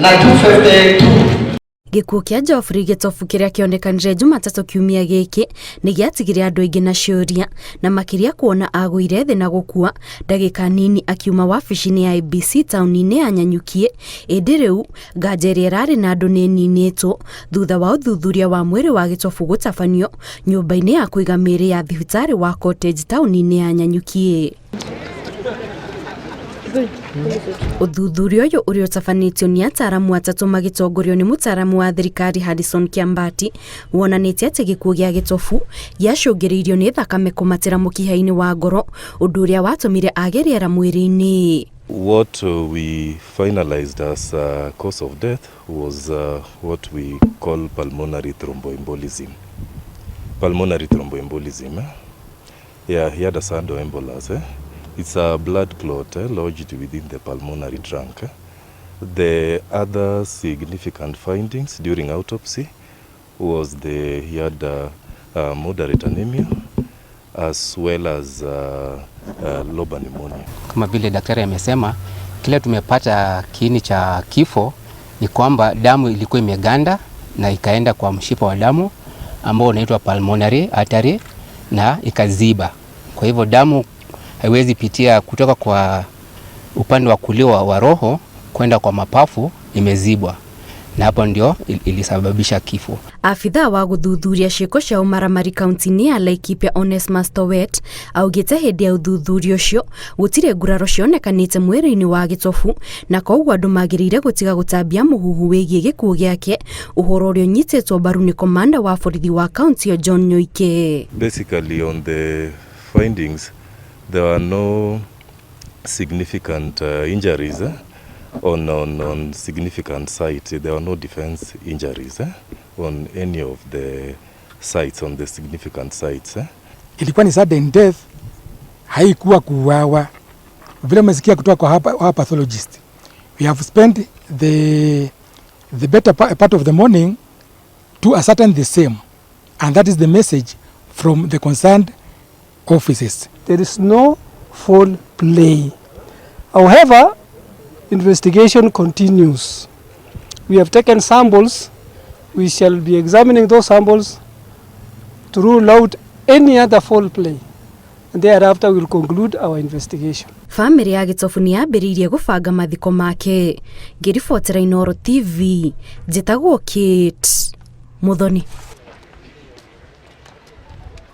Na 252. Gĩkuũ kĩa Geoffrey Gĩtobu kĩrĩa kĩonekanire Jumatatũ kiumia gĩkĩ nĩ gĩatigire andũ aingĩ na ciũria, na makĩria kuona agũire thĩ na gũkua ndagĩka nini akiuma wabici-inĩ ya IEBC taũni-inĩ ya Nanyuki. Ĩndĩ rĩu nganja ĩrĩa ĩrarĩ na andũ nĩ ĩninĩtwo thutha wa ũthuthuria wa mwĩrĩ wa Gĩtobu gũtabanio nyũmba-inĩ ya kũiga mĩĩrĩ ya thibitarĩ wa Cottage taũni-inĩ ya Nanyuki. Ũthuthuria ũyũ ũrĩa ũtabanĩtio nĩ ataaramu atatũ magĩtongorio nĩ mũtaaramu wa thirikari Harrison Kiambati wonanĩtie atĩ gĩkuũ gĩa Gĩtobu gĩacũngĩrĩirio nĩ thakame kũmatĩra mũkiha-inĩ wa ngoro, ũndũ ũrĩa watũmire age rĩera mwĩrĩ-inĩ. What we finalized as a cause of death was what we call pulmonary thromboembolism. Pulmonary thromboembolism. Eh? Yeah, he had a pseudoembolus. Eh? It's a blood clot lodged within the pulmonary trunk. Eh? The other significant findings during autopsy was he had a moderate anemia as well as lobar pneumonia. Kama vile daktari amesema, kile tumepata kiini cha kifo ni kwamba damu ilikuwa imeganda na ikaenda kwa mshipa wa damu ambao unaitwa pulmonary artery na ikaziba. Kwa hivyo damu haiwezi pitia kutoka kwa upande wa kulia wa roho kwenda kwa mapafu, imezibwa na hapo ndio ilisababisha kifo. Abithaa wa gũthuthuria ciĩko cia ũmaramari kaunti-inĩ ya Laikipia Onesmus Towet augĩte hĩndĩ ya ũthuthuria ũcio gũtirĩ nguraro cionekanĩte mwĩrĩ-inĩ wa Gĩtobu, na koguo andũ magĩrĩire gũtiga gũtambia mũhuhu wĩgiĩ gĩkuũ gĩake, ũhoro ũrĩa ũnyitĩtwo mbaru nĩ komanda wa borithi wa kaunti ĩyo John Nyoike. Basically, on the findings, there were no significant injuries on significant site. There were no defense injuries on any of the sites, on the significant sites. Ilikuwa ni sudden death, haikuwa kuuawa. Vile umesikia kutoka kwa hapa, our pathologist. We have spent the better part of the morning to ascertain the same, and that is the message from the concerned offices. There is no foul play. However, investigation continues. We have taken samples. We shall be examining those samples to rule out any other foul play. And thereafter we will conclude our investigation. Bamĩrĩ ya Gĩtobu nĩ yambĩrĩirie gũbanga mathiko make. Ngĩribotera Inooro TV, njĩtagwo Kate Muthoni.